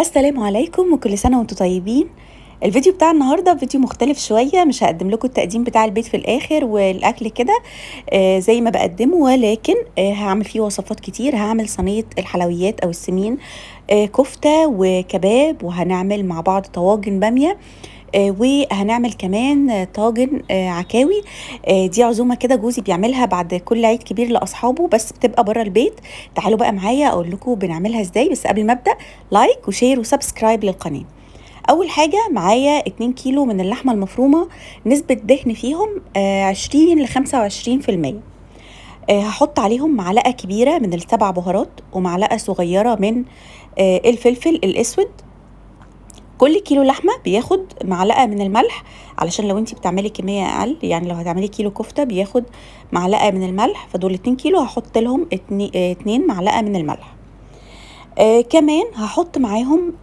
السلام عليكم وكل سنة وانتم طيبين. الفيديو بتاع النهاردة فيديو مختلف شوية، مش هقدم لكم التقديم بتاع البيت في الاخر والاكل كده زي ما بقدمه، ولكن هعمل فيه وصفات كتير. هعمل صينية الحلويات او السمين، كفتة وكباب، وهنعمل مع بعض طواجن بامية، وهنعمل كمان طاجن عكاوي. دي عزومة كده جوزي بيعملها بعد كل عيد كبير لأصحابه، بس بتبقى برا البيت. تعالوا بقى معايا أقول لكم بنعملها إزاي، بس قبل ما أبدأ like و share و subscribe للقناة. أول حاجة معايا 2 كيلو من اللحمة المفرومة، نسبة دهن فيهم 20 ل 25%. هحط عليهم معلقة كبيرة من السبع بهارات ومعلقة صغيرة من الفلفل الأسود. كل كيلو لحمة بياخد معلقة من الملح، علشان لو انتي بتعملي كمية أقل، يعني لو هتعملي كيلو كفتة بياخد معلقة من الملح، فدول 2 كيلو هحط لهم 2 معلقة من الملح. كمان هحط معاهم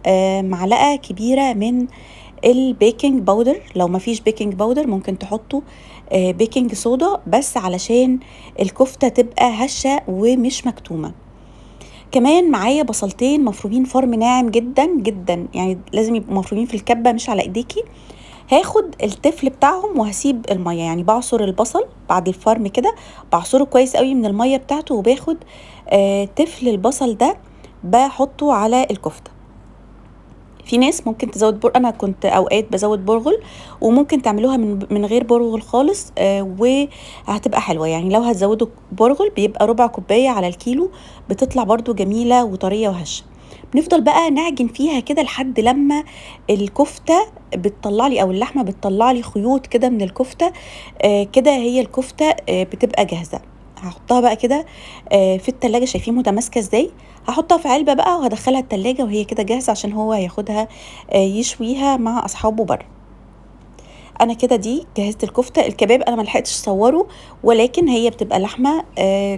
معلقة كبيرة من ال baking powder. لو مفيش baking powder ممكن تحطوا baking soda، بس علشان الكفتة تبقى هشة ومش مكتومة. كمان معايا بصلتين مفرومين فرم ناعم جدا جدا، يعني لازم يبقوا مفرومين في الكبة مش على ايديكي. هاخد التفل بتاعهم وهسيب المية، يعني بعصر البصل بعد الفرم كده، بعصره كويس قوي من المية بتاعته، وباخد تفل البصل ده بحطه على الكفتة. في ناس ممكن تزود برغل، انا كنت اوقات بزود برغل، وممكن تعملوها من غير برغل خالص، وهتبقى حلوة. يعني لو هتزودوا برغل بيبقى ربع كوباية على الكيلو، بتطلع برضو جميلة وطريه وهشه. بنفضل بقى نعجن فيها كده لحد لما الكفتة بتطلع لي، او اللحمة بتطلع لي خيوط كده من الكفتة. كده هي الكفتة بتبقى جاهزة. هحطها بقى كده في التلاجة، شايفين متماسكة ازاي؟ هحطها في علبة بقى وهدخلها التلاجة وهي كده جاهزة، عشان هو هياخدها يشويها مع اصحابه بره. انا كده دي جهزت الكفتة. الكباب انا ما لحقتش اصوره، ولكن هي بتبقى لحمة،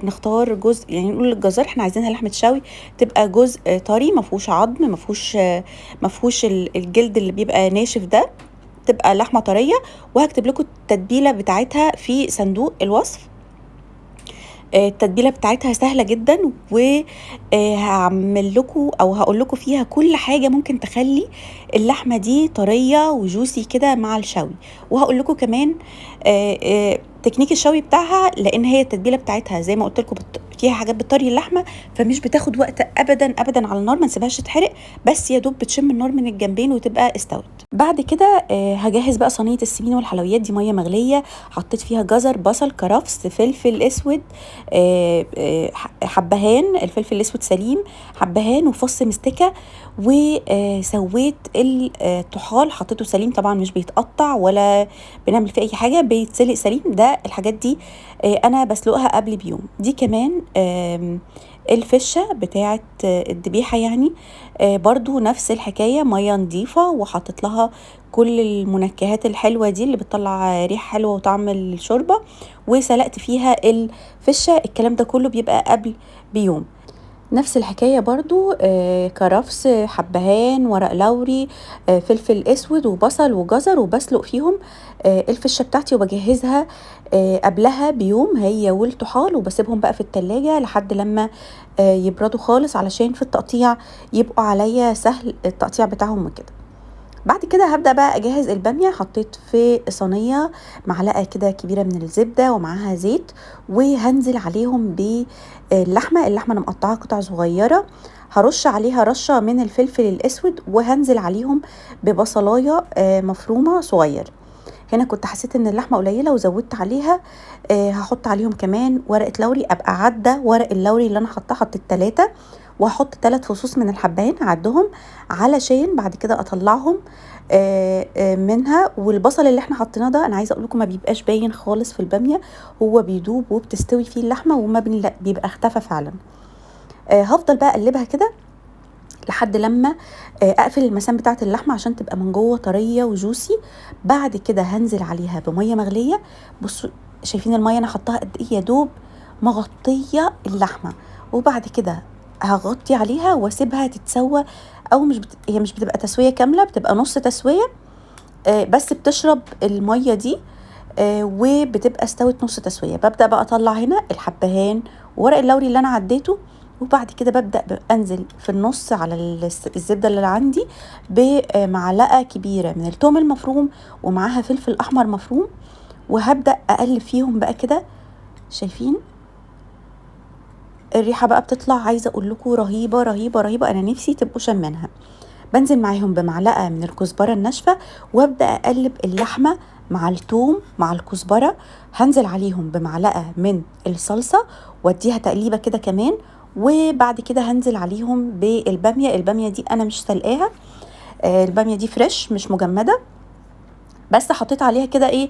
نختار جزء، يعني نقول للجزار احنا عايزينها لحمة شوي، تبقى جزء طري ما فيهوش عظم، ما فيهوش الجلد اللي بيبقى ناشف ده، تبقى لحمة طرية. وهكتب لكم التتبيلة بتاعتها في صندوق الوصف. التتبيله بتاعتها سهلة جدا، وهعمل لكم او هقول لكم فيها كل حاجة ممكن تخلي اللحمة دي طرية وجوسي كده مع الشوي. وهقول لكم كمان تكنيك الشوي بتاعها، لان هي التتبيله بتاعتها زي ما قلت لكم فيها حاجات بتطري اللحمة، فمش بتاخد وقت ابدا ابدا على النار، ما نسيبهاش تتحرق، بس يا دوب بتشم النار من الجنبين وتبقى استوت. بعد كده هجهز بقى صينية السمين والحلويات. دي مية مغليه حطيت فيها جزر، بصل، كرفس، فلفل اسود، حبهان، الفلفل الاسود سليم، حبهان وفص مستكه، وسويت الطحال حطيته سليم، طبعا مش بيتقطع ولا بنعمل فيه اي حاجة، بيتسلق سليم. ده الحاجات دي انا بسلقها قبل بيوم. دي كمان الفشه بتاعه الذبيحة، يعني برضو نفس الحكاية، مية نظيفة وحطيت لها كل المنكهات الحلوة دي اللي بتطلع ريحه حلوة وطعم الشوربة، وسلقت فيها الفشه. الكلام ده كله بيبقى قبل بيوم. نفس الحكاية برضو، كرفس، حبهان، ورق لوري، فلفل اسود، وبصل وجزر، وبسلق فيهم الفشه بتاعتي وبجهزها قبلها بيوم هي والطحال، وبسيبهم بقى في التلاجة لحد لما يبردوا خالص، علشان في التقطيع يبقوا عليا سهل التقطيع بتاعهم وكده. بعد كده هبدأ بقى أجهز البامية. حطيت في صينية معلقة كده كبيرة من الزبدة ومعاها زيت، وهنزل عليهم باللحمة. اللحمة أنا مقطعاها قطع صغيرة، هرش عليها رشة من الفلفل الأسود، وهنزل عليهم ببصلاية مفرومة صغير. هنا كنت حسيت ان اللحمة قليلة وزودت عليها، هحط عليهم كمان ورقة لوري، ابقى عدى ورق اللوري اللي انا حطاه، حطيت 3، وهحط 3 فصوص من الحبهان اعدهم علشان بعد كده اطلعهم منها. والبصل اللي احنا حطيناه ده انا عايزه اقول لكم ما بيبقاش باين خالص في الباميه، هو بيدوب وبتستوي فيه اللحمة وما بيبقى اختفى فعلا. هفضل بقى اقلبها كده لحد لما اقفل المسام بتاعه اللحمة عشان تبقى من جوه طرية وجوسي. بعد كده هنزل عليها بميه مغليه. بصوا شايفين المية انا حطاها قد ايه، يا دوب مغطيه اللحمة. وبعد كده هغطي عليها واسيبها تتسوى، او مش هي مش بتبقى تسويه كاملة، بتبقى نص تسويه، بس بتشرب المية دي، وبتبقى استوت نص تسويه. ببدا بقى اطلع هنا الحبهان وورق اللوري اللي انا عديته، وبعد كده ببدأ انزل في النص على الزبدة اللي عندي بمعلقة كبيرة من التوم المفروم ومعاها فلفل احمر مفروم، وهبدأ اقلب فيهم بقى كده. شايفين الريحة بقى بتطلع، عايزة اقول لكم رهيبة رهيبة رهيبة، انا نفسي تبقوا شمنها. بنزل معاهم بمعلقة من الكزبرة الناشفة وابدأ اقلب اللحمة مع التوم مع الكزبرة. هنزل عليهم بمعلقة من الصلصة واديها تقليبة كده كمان، وبعد كده هنزل عليهم بالبامية. البامية دي انا مش سلقاها، البامية دي فريش مش مجمدة، بس حطيت عليها كده ايه،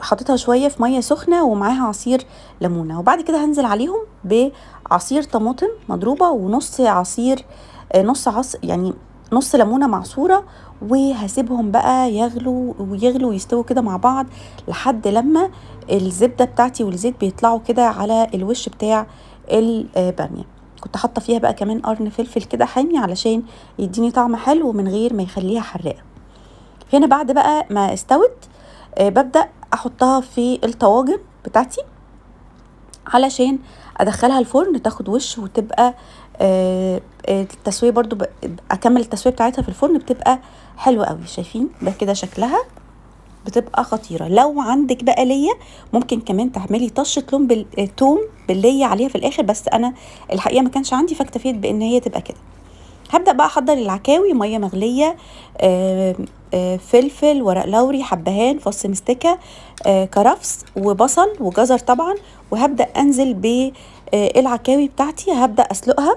حطيتها شوية في مية سخنة ومعاها عصير ليمونة. وبعد كده هنزل عليهم بعصير طماطم مضروبة ونص عصير، نص عص يعني نص ليمونة معصورة، وهسيبهم بقى يغلوا ويغلوا ويستووا كده مع بعض لحد لما الزبدة بتاعتي والزيت بيطلعوا كده على الوش بتاع البامية. كنت حاطة فيها بقى كمان قرن فلفل كده حامي علشان يديني طعم حلو من غير ما يخليها حراقة. هنا بعد بقى ما استوت، ببدأ احطها في الطواجن بتاعتي علشان ادخلها الفرن تاخد وش وتبقى التسوية برضو اكمل التسوية بتاعتها في الفرن، بتبقى حلوة قوي. شايفين ده كده شكلها بتبقى خطيرة. لو عندك بقى ليا ممكن كمان تعملي طشة لون توم باللية عليها في الاخر، بس انا الحقيقة ما كانش عندي فاكتفيت بان هي تبقى كده. هبدأ بقى احضر العكاوي. مية مغلية، فلفل، ورق لوري، حبهان، فص مستكة، كرفس وبصل وجزر طبعا. وهبدأ انزل بالعكاوي بتاعتي، هبدأ اسلقها،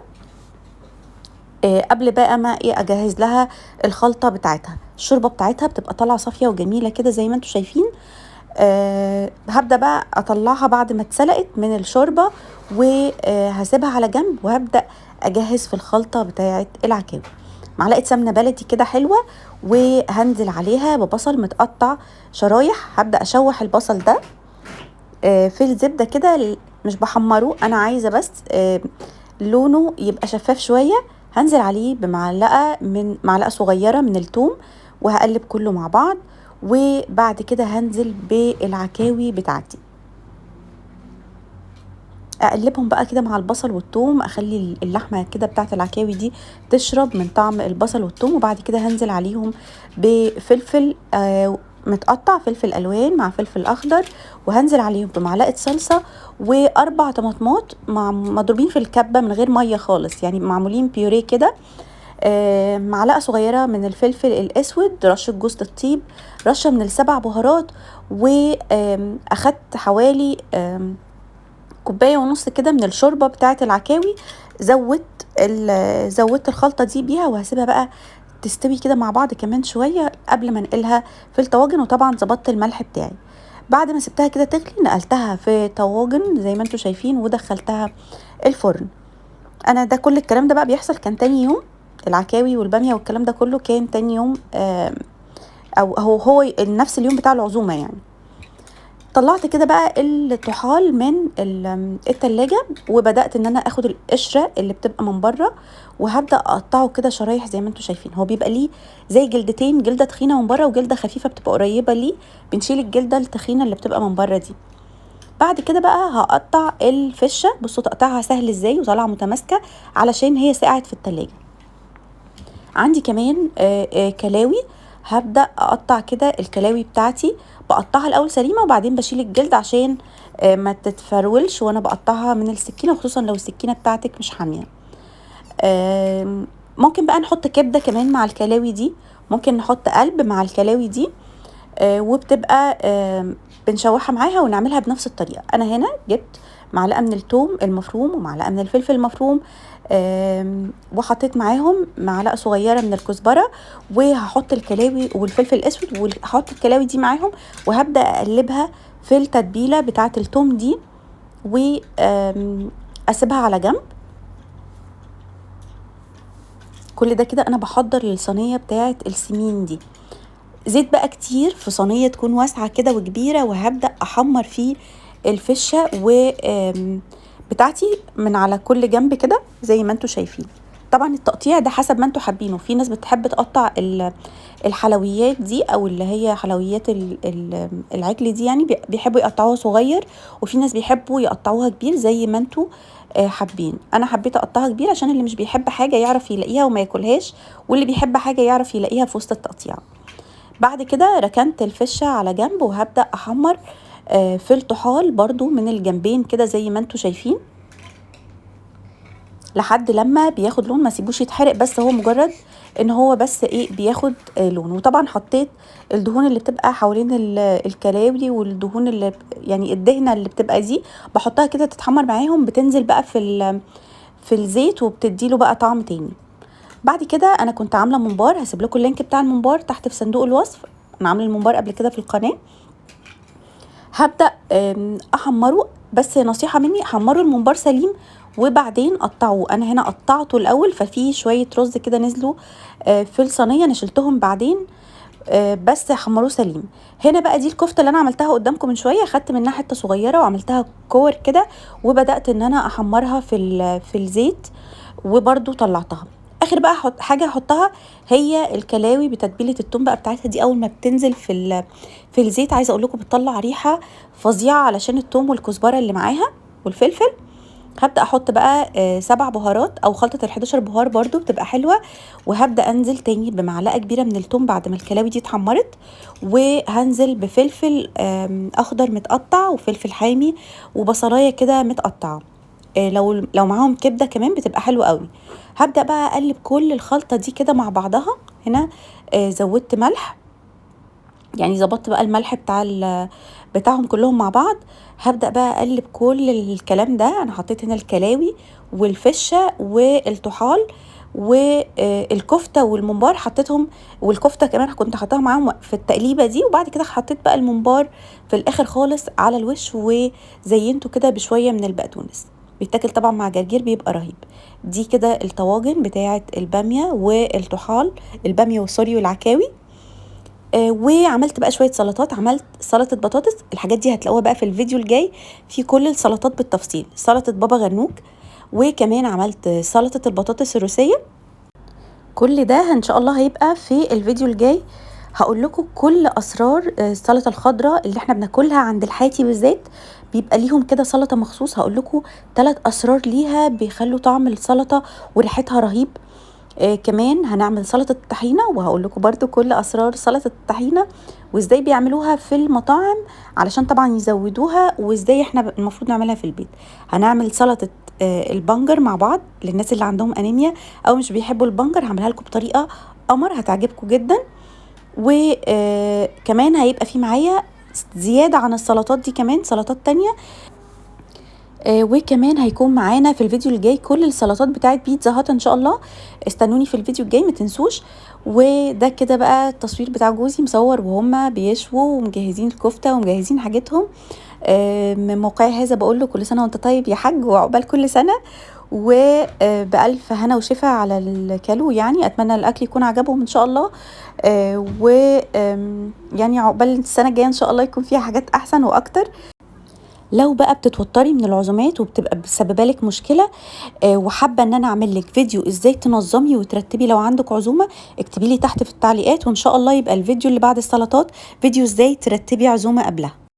قبل بقى ما اجهز لها الخلطة بتاعتها. الشوربة بتاعتها بتبقى طالعة صافية وجميلة كده زي ما انتم شايفين. هبدأ بقى اطلعها بعد ما اتسلقت من الشوربة وهسيبها على جنب، وهبدأ اجهز في الخلطة بتاعت العكاوي. معلقة سمنة بلدي كده حلوة، وهنزل عليها ببصل متقطع شرايح. هبدأ اشوح البصل ده، في الزبدة كده، مش بحمره، انا عايزة بس، لونه يبقى شفاف شوية. هنزل عليه بمعلقة من معلقة صغيرة من التوم، وهقلب كله مع بعض. وبعد كده هنزل بالعكاوي بتاعتي، اقلبهم بقى كده مع البصل والثوم، اخلي اللحمة كده بتاعت العكاوي دي تشرب من طعم البصل والثوم. وبعد كده هنزل عليهم بفلفل، متقطع، فلفل الوان مع فلفل اخضر، وهنزل عليهم بمعلقه صلصه واربع طماطمات مع مضروبين في الكبه من غير مية خالص، يعني معمولين بيوريه كده. معلقه صغيرة من الفلفل الاسود، رشه جوز الطيب، رشه من السبع بهارات، واخدت حوالي كوباية ونص كده من الشوربة بتاعه العكاوي. زودت الخلطة دي بيها، وهسيبها بقى تستوي كده مع بعض كمان شوية قبل ما انقلها في الطواجن. وطبعا ظبطت الملح بتاعي. بعد ما سبتها كده تغلي نقلتها في طواجن زي ما انتم شايفين ودخلتها الفرن. انا ده كل الكلام ده بقى بيحصل كان تاني يوم، العكاوي والباميه والكلام ده كله كان تاني يوم، او هو نفس اليوم بتاع العزومة يعني. طلعت كده بقى الطحال من التلاجة، وبدأت ان انا اخد القشرة اللي بتبقى من بره، وهبدأ اقطعه كده شرايح زي ما انتم شايفين. هو بيبقى ليه زي جلدتين، جلدة تخينة من بره وجلدة خفيفة بتبقى قريبة ليه، بنشيل الجلدة التخينة اللي بتبقى من بره دي. بعد كده بقى هقطع الفشة. بصوا تقطعها سهل ازاي وطالعة متماسكة علشان هي سقعت في التلاجة. عندي كمان كلاوي، هبدأ اقطع كده الكلاوي بتاعتي. بقطعها الاول سليمة وبعدين بشيل الجلد عشان ما تتفرولش وانا بقطعها من السكينة، خصوصا لو السكينة بتاعتك مش حامية. ممكن بقى نحط كبدة كمان مع الكلاوي دي، ممكن نحط قلب مع الكلاوي دي، وبتبقى بنشوحها معاها ونعملها بنفس الطريقة. انا هنا جبت معلقة من الثوم المفروم ومعلقة من الفلفل المفروم، وحطيت معاهم معلقة صغيرة من الكزبرة، وهحط الكلاوي والفلفل الاسود، وهحط الكلاوي دي معاهم، وهبدأ اقلبها في التتبيلة بتاعة الثوم دي، واسيبها على جنب. كل ده كده انا بحضر للصينية بتاعة السمين دي. زيت بقى كتير في صينية تكون واسعة كده وكبيرة، وهبدأ احمر فيه الفشة و بتاعتي من على كل جنب كده زي ما انتوا شايفين. طبعا التقطيع ده حسب ما انتوا حابينه، في ناس بتحب تقطع الحلويات دي او اللي هي حلويات العجل دي، يعني بيحبوا يقطعوها صغير، وفي ناس بيحبوا يقطعوها كبير زي ما انتوا حابين. انا حبيت اقطعها كبير عشان اللي مش بيحب حاجة يعرف يلاقيها وما ياكلهاش، واللي بيحب حاجة يعرف يلاقيها في وسط التقطيع. بعد كده ركنت الفشه على جنب، وهبدا احمر في الطحال برضو من الجنبين كده زي ما انتوا شايفين لحد لما بياخد لون. ما سيبوش يتحرق، بس هو مجرد ان هو بس ايه بياخد لون. وطبعا حطيت الدهون اللي بتبقى حوالين الكلاوي، والدهون اللي يعني الدهنه اللي بتبقى دي بحطها كده تتحمر معاهم، بتنزل بقى في الزيت وبتديله بقى طعم تاني. بعد كده انا كنت عامله ممبار، هسيب لكم ال link بتاع الممبار تحت في صندوق الوصف، انا عامله الممبار قبل كده في القناة. هبدا احمره، بس نصيحة مني حمروا الممبار سليم وبعدين قطعوه. انا هنا قطعته الاول، ففي شوية رز كده نزلوا في الصينية، انا شلتهم بعدين، بس حمروه سليم. هنا بقى دي الكفتة اللي انا عملتها قدامكم من شوية، خدت منها حتة صغيرة وعملتها كور كده، وبدات ان انا احمرها في الزيت، وبرده طلعتها. اخر بقى حاجة هحطها هي الكلاوي بتتبيله التوم بقى بتاعتها دي. اول ما بتنزل في الزيت عايزه اقول لكم بتطلع ريحه فظيعة علشان التوم والكزبره اللي معاها والفلفل. هبدا احط بقى 7 بهارات او خلطه ال11 بهار برضو بتبقى حلوة. وهبدا انزل تاني بمعلقه كبيرة من التوم بعد ما الكلاوي دي اتحمرت، وهنزل بفلفل اخضر متقطع وفلفل حامي وبصلايه كده متقطعه، لو معاهم كبده كمان بتبقى حلوة قوي. هبدا بقى اقلب كل الخلطة دي كده مع بعضها. هنا زودت ملح، يعني ظبطت بقى الملح بتاعهم كلهم مع بعض. هبدا بقى اقلب كل الكلام ده. انا حطيت هنا الكلاوي والفشه والطحال والكفته والممبار، حطيتهم، والكفته كمان كنت حطاها معاهم في التقليبه دي. وبعد كده حطيت بقى الممبار في الاخر خالص على الوش، وزينته كده بشوية من البقدونس. بيتاكل طبعا مع جرجير بيبقى رهيب. دي كده الطواجن بتاعه الباميه والطحال، الباميه والسوري والعكاوي. وعملت بقى شوية سلطات، عملت سلطة بطاطس. الحاجات دي هتلاقوها بقى في الفيديو الجاي في كل السلطات بالتفصيل. سلطة بابا غنوج، وكمان عملت سلطة البطاطس الروسية. كل ده ان شاء الله هيبقى في الفيديو الجاي، هقول لكم كل اسرار السلطة الخضراء اللي احنا بناكلها عند الحاتي بالذات، بيبقى ليهم كده سلطة مخصوص. هقول لكم 3 اسرار ليها بيخلوا طعم السلطة وريحتها رهيب. كمان هنعمل سلطة الطحينه، وهقول لكم برده كل اسرار سلطة الطحينه وازاي بيعملوها في المطاعم علشان طبعا يزودوها، وازاي احنا المفروض نعملها في البيت. هنعمل سلطة البنجر مع بعض للناس اللي عندهم انيميا او مش بيحبوا البنجر، هعملها لكم بطريقة قمر هتعجبكم جدا. وكمان هيبقى في معايا زيادة عن السلطات دي كمان سلطات تانية. وكمان هيكون معانا في الفيديو الجاي كل السلطات بتاعت بيتزا هات ان شاء الله. استنوني في الفيديو الجاي ما تنسوش. وده كده بقى التصوير بتاع جوزي مصور وهما بيشووا ومجهزين الكفتة ومجهزين حاجتهم. من موقعي هذا بقول له كل سنة وانت طيب يا حاج، وعقبال كل سنة، وبألف هنا وشفا على الكالو. يعني اتمنى الاكل يكون عجبهم ان شاء الله، و يعني عقبال السنة الجاية ان شاء الله يكون فيها حاجات احسن واكتر. لو بقى بتتوتري من العزومات وبتبقى بسبب لك مشكلة، وحابة ان انا اعمل لك فيديو ازاي تنظمي وترتبي لو عندك عزومة، اكتبي لي تحت في التعليقات، وان شاء الله يبقى الفيديو اللي بعد السلطات فيديو ازاي ترتبي عزومة قبلها.